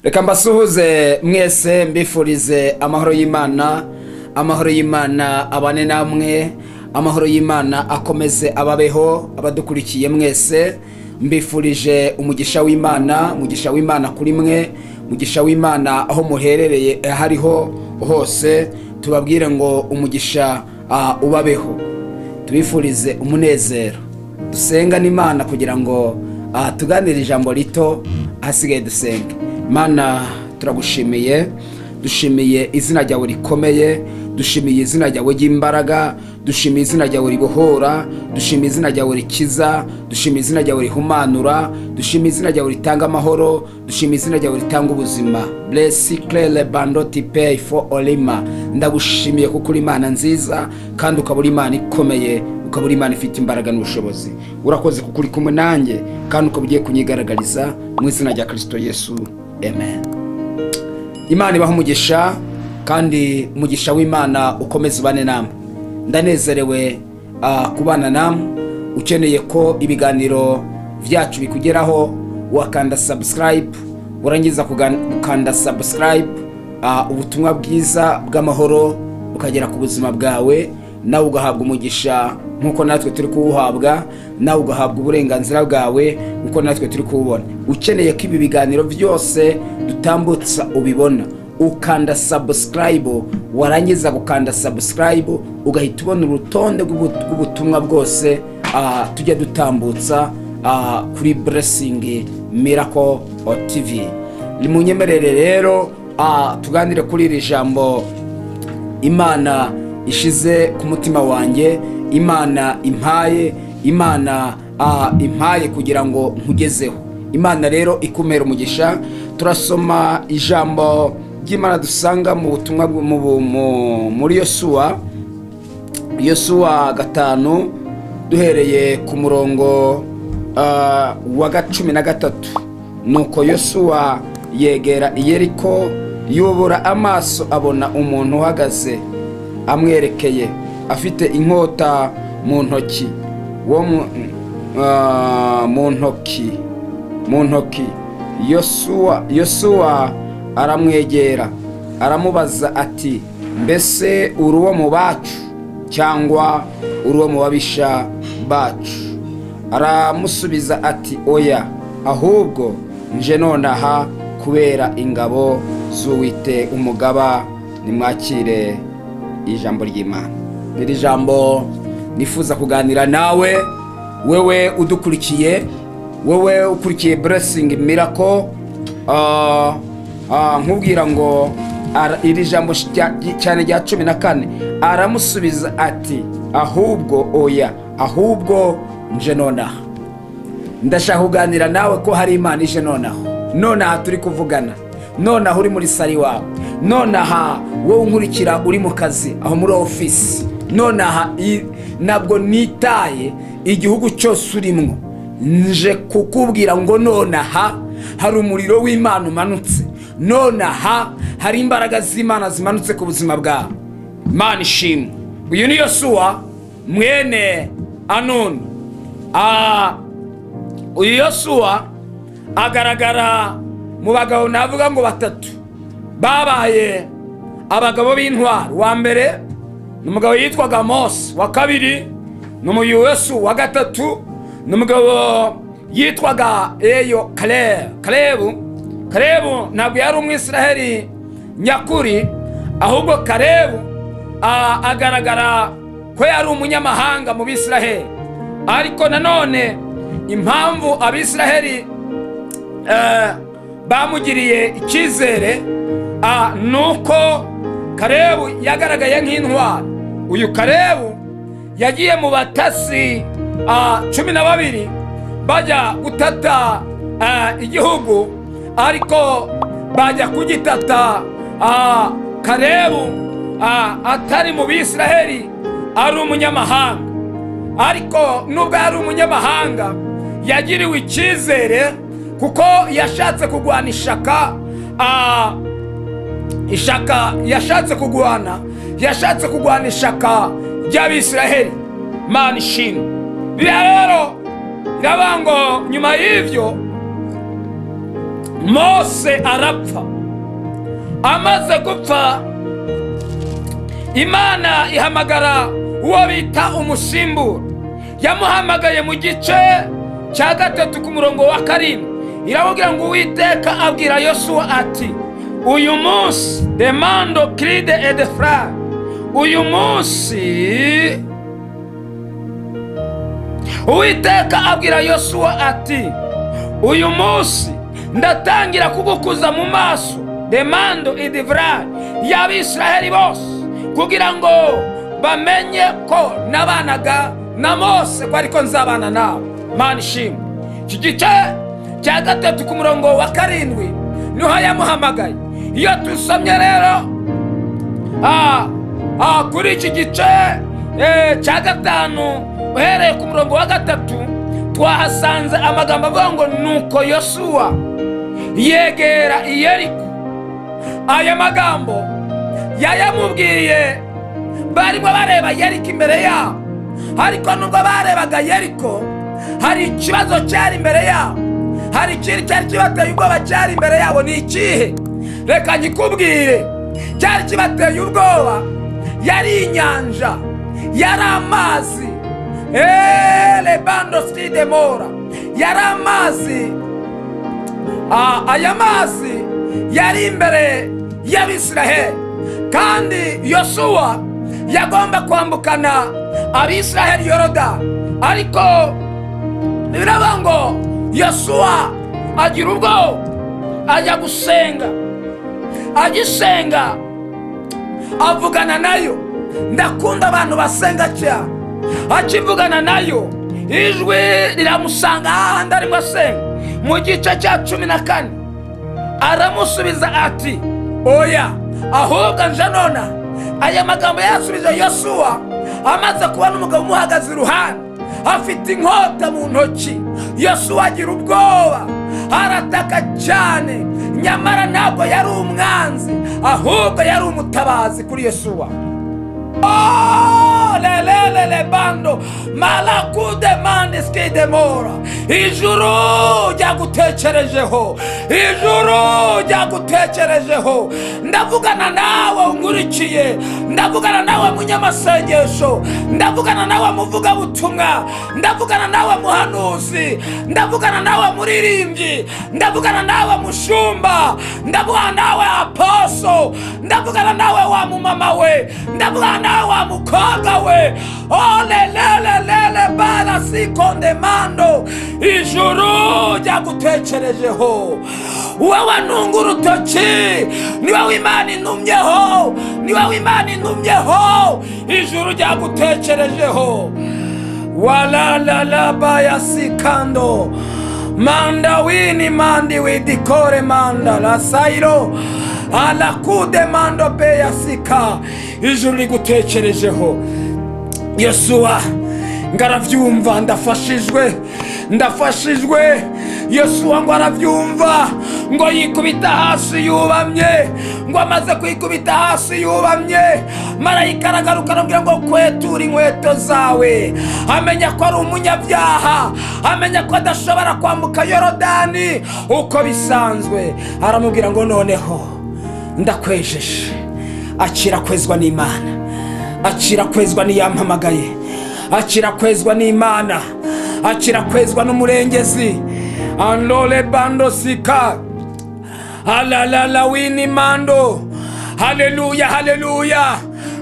Reka mbasuhuze mwese, mbifurize amahoro y'Imana. Amahoro y'Imana abane namwe, amahoro y'Imana akomeze ababeho. Abadukurikiye mwese, mbifurije umugisha w'Imana, umugisha w'Imana kuri mwe, umugisha w'Imana aho muherereye hariho hose. Tubabwire ngo umugisha ubabeho, tubifurize umunezero. Dusenga n'Imana kugira ngo tuganire ijambo rito, ahasigaye dusenge. Mana, turagushimiye, dushimiye izina ryawe rikomeye, dushimiye izina ryawe ry'imbaraga, dushimiye izina ryawe ribohora, dushimiye izina ryawe rikiza, dushimiye izina ryawe rihumanura, dushimiye izina ryawe ritanga amahoro, dushimiye izina ryawe ritanga ubuzima. Bless Claire Bandoti pay for Olima. Ndagushimiye kuko uri Imana nziza, kandi ukaba uri Imana ikomeye, ukaba uri Imana ifite imbaraga n'ubushobozi. Urakoze kuko uri kumwe nanjye, kandi ukaba ugiye kunyigaragariza mu izina rya Kristo Yesu, amen. Imana ibahe umugisha, kandi umugisha w'Imana ukomeze ubane namwe. Ndanezerewe kubana namwe. Ukeneye ko ibiganiro byacu bikugeraho, wakanda subscribe, urangiza gukanda subscribe, ubutumwa bwiza bw'amahoro bukagera ku buzima bwawe, nawe ugahabwa umugisha nkuko natwe turi kuwuhabwa, nawe ugahabwa uburenganzira bwawe nkuko natwe turi kuwubona. Ukeneye ko ibi biganiro byose dutambutsa ubibona, ukanda subscribe, warangiza gukanda subscribe ugahita ubona urutonde rw'ubutumwa bwose tujya dutambutsa kuri Blessing Miracle TV. Nimunyemerere rero tuganire kuri iri jambo Imana ishize ku mutima wanjye, Imana impaye, Imana impaye kugira ngo nkugezeho. Imana rero ikumera umugisha. Turasoma ijambo ry'Imana dusanga mu butumwa muri Yosuwa, Yosuwa 5, duhereye ku murongo wa 13. Nuko Yosuwa yegera Yeriko, yubura amaso abona umuntu uhagaze amwerekeye, afite inkota mu ntoki, wo mu ntoki. Yosuwa aramwegera aramubaza ati, mbese uri uwo mu bacu cyangwa uri uwo mu babisha bacu? Aramusubiza ati, oya, ahubwo nje nonaha kubera ingabo z'Uwite umugaba. Nimwakire ijambo ry'Imana. Iri jambo nifuza kuganira nawe, wewe udukurikiye, wewe ukurikiye Blessing Miracle, nkubwira ngo iri jambo cyane rya 14. Aramusubiza ati, ahubwo oya, ahubwo nje nonaha. Ndashaka kuganira nawe ko hari Imana ije nonaha. Nonaha turi kuvugana, nonaha uri muri sari wawe, nonaha wowe unkurikira uri mu kazi aho muri office, nonaha ntabwo nitaye igihugu cyose urimwo, nje kukubwira ngo nonaha hari umuriro w'Imana umanutse, nonaha hari imbaraga z'Imana zimanutse ku buzima bwawe. Imana ishimwe. Uyu ni Yosuwa mwene Anuni. Uyu Yosuwa agaragara mu bagabo navuga ngo batatu babaye abagabo b'intwari. Wa mbere ni umugabo yitwaga Mose, wa kabiri ni Umuyosu, wa gatatu ni umugabo yitwaga Eyo Kalebu. Kalebu ntabwo yari umwisiraheli nyakuri, ahubwo Kalebu agaragara ko yari umunyamahanga mu Bisiraheli. Ariko nanone impamvu Abisiraheli bamugiriye icyizere nuko Kalebu yagaragaye nk'intwari. Uyu Kalebu yagiye mu batasi 12 bajya gutata igihugu, ariko bajya kugitata Kalebu atari mu Bisiraheli, ari umunyamahanga. Ariko nubwo ari umunyamahanga yagiriwe icyizere kuko yashatse kugwana ishaka, ishaka yashatse kugwana, yashatse kugwana ishaka ry'Abisiraheli. Mana ishimwe. Biriya rero iravuga ngo nyuma y'ivyo Mose arapfa. Amaze gupfa, Imana ihamagara uwo bita umusimbura. Yamuhamagaye mu gice cya 3 ku murongo wa 7. Iramubwira ngo Uwiteka abwira Yosuwa ati uyu munsi demando cride et de fra, uyu munsi Uwiteka abwira Yosuwa ati uyu munsi ndatangira kugukuza mu maso demando et de fra y'Abisiraheli bose, kugira ngo bamenye ko nabanaga na Mose ko ariko nzabana nawe. Mana ishimwe. Iki gice cya 3 ku murongo wa 7 niho yamuhamagaye. Iyo tusomye rero kuri iki gice cya 5 uhereye ku murongo wa 3 twahasanze amagambo avuga ngo nuko Yosuwa yegera i Yeriko. Aya magambo yayamubwiye barimo bareba Yeriko imbere yabo, ariko nubwo barebaga Yeriko hari ikibazo cyari imbere yabo, hari ikintu cyari kibateye ubwoba cyari imbere yabo. Ni ikihe? Reka nyikubwire. Cyari kibateye ubwoba yari inyanja, yari amazi, lebando skidemora, yari amazi. Aya mazi yari imbere y'Abisiraheli, kandi Yosuwa yagomba kwambukana Abisiraheli Yorodani. Ariko biravuga ngo Yosuwa agira ubwoba, ajya gusenga. Agisenga avugana nayo. Ndakunda abantu basenga cyane. Akivugana nayo ijwi riramusanga ahandi arimo asenga. Mu gice cya 14 aramusubiza ati oya, ahubwo nje nona. Aya magambo yasubije Yosuwa amaze kubona umugabo umuhagaze iruhande afite inkota mu ntoki. Yosuwa agira ubwoba, arataka cyane. Nyamara ntabwo yari umwanzi, ahubwo yari umutabazi kuri Yosuwa. Oh, lelelele bando malakude mande skidemora. Ijuru ryagutekerejeho, ijuru ryagutekerejeho. Ndavugana nawe unkurikiye, ndavugana nawe munyamasengesho, ndavugana nawe muvugabutumwa, ndavugana nawe muhanuzi, ndavugana nawe muririmbyi, ndavugana nawe mushumba, ndavugana nawe aposo, ndavugana nawe wa mumama we, ndavugana nawe wa mukobwa we. Olelelelele bala sikondemando. Ijuru ryagutekerejeho. Wewe nunga urutoki, ni wowe Imana intumyeho, ni wowe Imana intumyeho. Ijuru ryagutekerejeho. Wala la la baya sikando manda wini mandi widikore manda la sairo ala kude mando beya sika. Ijuru rigutekerejeho. Yosuwa ngaravyumva, ndafashijwe, ndafashijwe. Yosuwa ngo aravyumva, ngo yikubita hasi yubamye, ngo amaze kwikubita hasi yubamye, marayika aragaruka aramubwira ngo kwetura inkweto zawe. Amenya ko ari umunyabyaha, amenya ko adashobora kwambuka Yorodani uko bisanzwe. Aramubwira ngo noneho ndakwejeje. Akira kwezwa n'Imana, akira kwezwa n'iyampamagaye, akira kwezwa n'Imana, akira kwezwa n'umurengezi. Andole bando sika alalala wini mando. Haleluya, haleluya.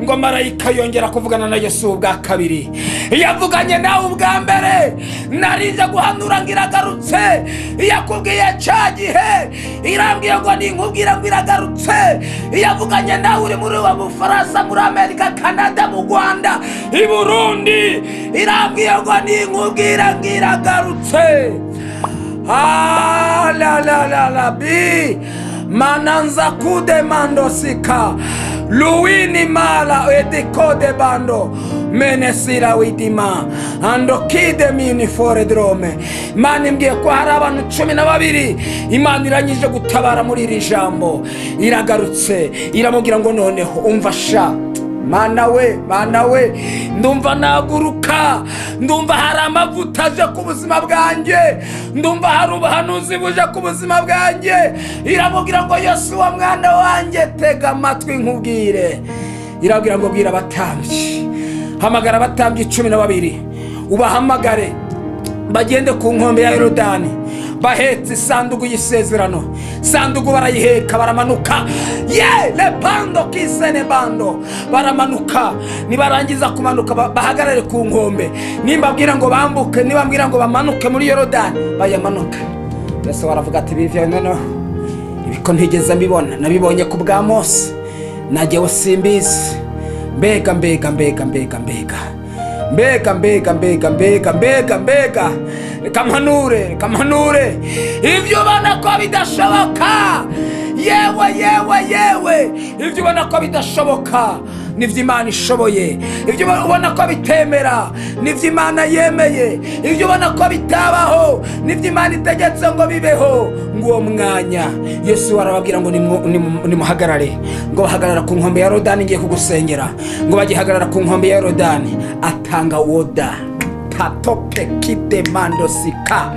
Ngo marayika yongera kuvugana na Yesu ubwa kabiri. Yavuganye nawe ubwa mbere, narinze guhanura ngo iragarutse. Yakubwiye cya gihe, irambwiye ngo ninkubwira ngo iragarutse. Yavuganye nawe uri muri wa Bufaransa, muri Amerika, Canada, mu Rwanda, i Burundi, irambwiye ngo ninkubwira ngo iragarutse. Ah la la la la bi mananza kude mando sika luini mala ediko de bando menesira widima ando kide mini fore drome. Imana imbwiye ko hari abantu 12 Imana iranyije gutabara muri iri jambo. Iragarutse iramubwira ngo noneho umva sha, Mana we, Mana we, ndumva naguruka, ndumva hari amavuta aje ku buzima bwanjye, ndumva hari ubuhanuzi buje ku buzima bwanjye. Iramubwira ngo Yosuwa mwana wanjye, tega amatwi nkubwire. Irabwira ngo bwira abatambyi, hamagara abatambyi 12, ubahamagare bagende ku nkombe ya Yorodani bahetse isanduku y'isezerano. Sanduku barayiheka baramanuka, ye lepando kisene bando, baramanuka. Nibarangiza kumanuka bahagarare ku nkombe. Nimbabwira ngo bambuke, nibambwira ngo bamanuke muri Yorodani, bayamanuke. Yesu aravuga ati bivyo nono ibiko ntigeze mbibona, nabibonye ku bwa Mose, najyewe simbizi. Mbega mbega mbega mbega mbega mbega mbega mbega mbega mbega mbega, reka mpanure, reka mpanure ibyo ubona ko bidashoboka. Yewe yewe yewe, ibyo ubona ko bidashoboka nivyo Imana ishoboye. Ibyo ubona ko bitemera nivyo Imana yemeye. Ibyo ubona ko bitabaho nivyo Imana itegetse ngo bibeho. Nguwo mwanya Yesu arababwira ngo nimuhagarare. Ngo bahagarara ku nkombe ya Yorodani, ngiye kugusengera. Ngo bagihagarara ku nkombe ya Yorodani, atanga woda tatope kite mando sika.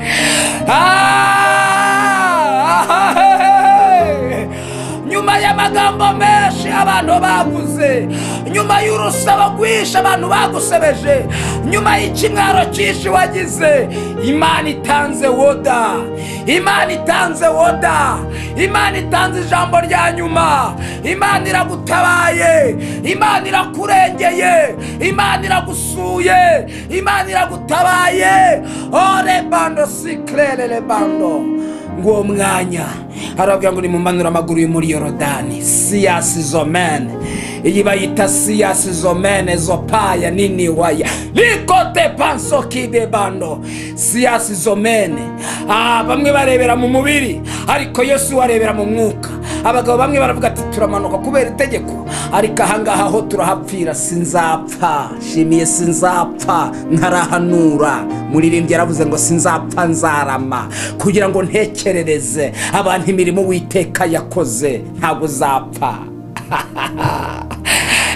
Nyuma y'amagambo menshi abantu bavuze, nyuma y'urusaba rwinshi abantu bagusebeje, nyuma y'ikimwaro cyinshi wagize, Imana itanze woda, Imana itanze woda, Imana itanze ijambo rya nyuma. Imana iragutabaye, Imana irakurengeye, Imana iragusuye, Imana iragutabaye. Ore bando siklele le bando. Nguwo mwanya arabwira ngo nimumanure amaguru yo muri Yorodani. Siyasi zomene, iyi bayita siyasi zomene zopaya nini waya likote panso kide bando, siyasi zomene. Bamwe barebera mu mubiri, ariko Yesu arebera mu mwuka. Abagabo bamwe baravuga ati turamanuka kubera itegeko, ariko ahangaha ho turahapfira. Sinzapfa, shimiye sinzapfa ntarahanura. Muririmbyi yaravuze ngo sinzapfa nzarama, kugira ngo ntekerereze abantu imirimo Uwiteka yakoze. Ntabwo uzapfa.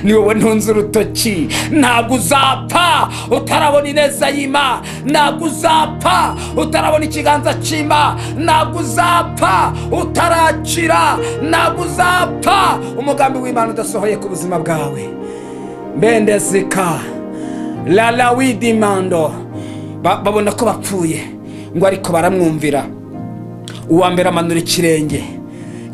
Ni wowe ntunze urutoki. Ntabwo uzapfa utarabona ineza y'Imana, ntabwo uzapfa utarabona ikiganza cy'Imana, ntabwo uzapfa utarakira, ntabwo uzapfa umugambi w'Imana udasohoye ku buzima bwawe. Mbendezika lalawidimando, babona ko bapfuye, ngo ariko baramwumvira. Uwa mbere amanura ikirenge.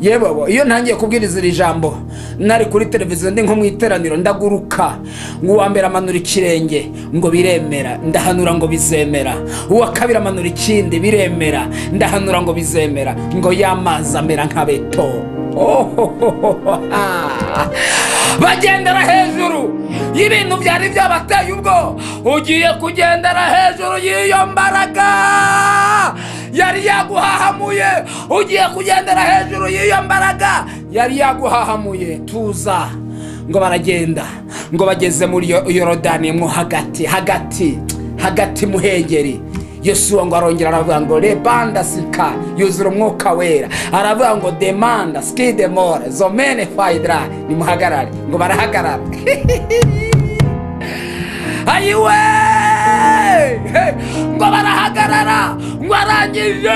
Yewe, iyo ntangiye kubwiriza iri jambo nari kuri televiziyo ndi nko mu iteraniro, ndaguruka. Ngo uwa mbere amanura ikirenge ngo biremera, ndahanura ngo bizemera. Uwa kabiri amanura ikindi, biremera, ndahanura ngo bizemera. Ngo yamazi amera nka beto. Bagendera hejuru y'ibintu byari byabateye ubwo. Ugiye kugendera hejuru y'iyo mbaraga yari yaguhahamuye, ugiye kugendera hejuru y'iyo mbaraga yari yaguhahamuye. Tuza. Ngo baragenda, ngo bageze muri Yorodani mwo hagati hagati hagati muhengeri. Yesu ngo arongera aravuga ngo rebanda sika, yuzura umwuka wera. Aravuga ngo demanda skide more zomene faidra, nimuhagarare. Ngo barahagarara. Ayiwe, ngo barahagarara. Ngo arangije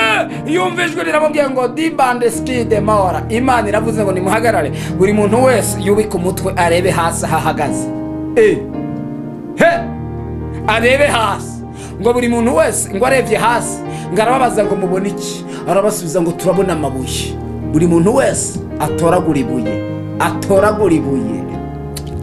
yumva ijwi riramubwiye ngo dibande skide more. Imana iravuze ngo nimuhagarare, buri muntu wese yubike umutwe arebe hasi ahahagaze. Arebe hasi. Ngo buri muntu wese ngo arebye hasi, ngo arababaza ngo mubona iki? Arabasubiza ngo turabona amabuye. Buri muntu wese atoragura ibuye, atoragura ibuye,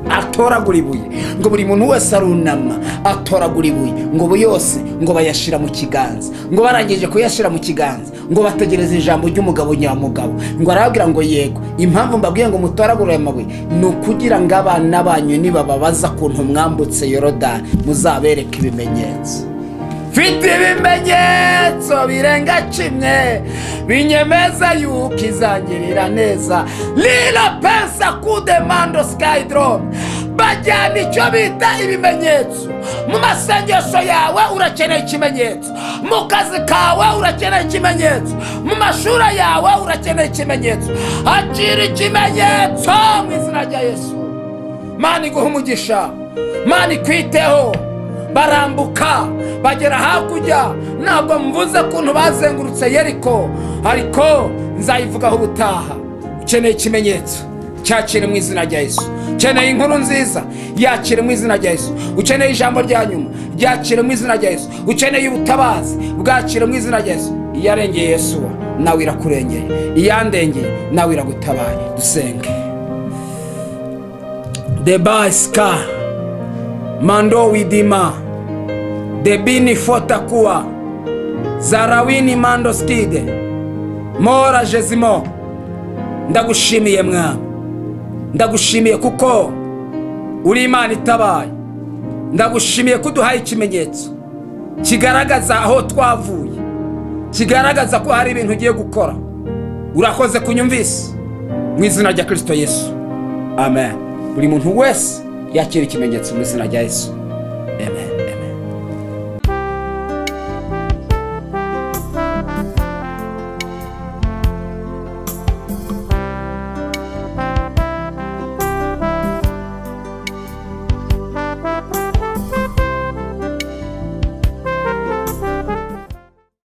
atoragura ibuye. Ngo buri muntu wese arunama atoragura ibuye. Ngo yose ngo bayashira mu kiganza. Ngo barangije kuyashira mu kiganza, ngo bategereze ijambo ry'umugabo nyamugabo. Ngo arababwira ngo yego, impamvu mbabwiye ngo mutoragure aya mabuye ni ukugira ngo abana banyu nibababaza kuntu mwambutse Yorodani muzabereke ibimenyetso. Mfite ibimenyetso birenga kimwe binyemeza yuko izangirira neza. Lila pensa kudemando skydrome, bajyana icyo bita ibimenyetso. Mu masengesho yawe urakeneye ikimenyetso, mu kazi kawe urakeneye ikimenyetso, mu mashuri yawe urakeneye ikimenyetso. Akira ikimenyetso mu izina rya Yesu. Mana iguhe umugisha, Mana ikwiteho. Barambuka bagera hakurya. Ntabwo mvuze ukuntu bazengurutse Yeriko, ariko nzayivugaho ubutaha. Ukeneye ikimenyetso, cyakire mu izina rya Yesu. Ukeneye inkuru nziza, yakire mu izina rya Yesu. Ukeneye ijambo rya nyuma, ryakire mu izina rya Yesu. Ukeneye ubutabazi, bwakire mu izina rya Yesu. Iyarengeye Yesuwa nawe irakurengeye, iyandengeye nawe iragutabaye. Dusenge. Debaska mando widima debini fota kuwa zarawini mando skide mora jezimo. Ndagushimiye Mwami, ndagushimiye kuko uri Imana itabaye. Ndagushimiye ko uduhaye ikimenyetso kigaragaza aho twavuye, kigaragaza ko hari ibintu ugiye gukora. Urakoze kunyumvise mu izina rya Kristo Yesu, amen. Buri muntu wese yakira ikimenyetso mu izina rya Yesu.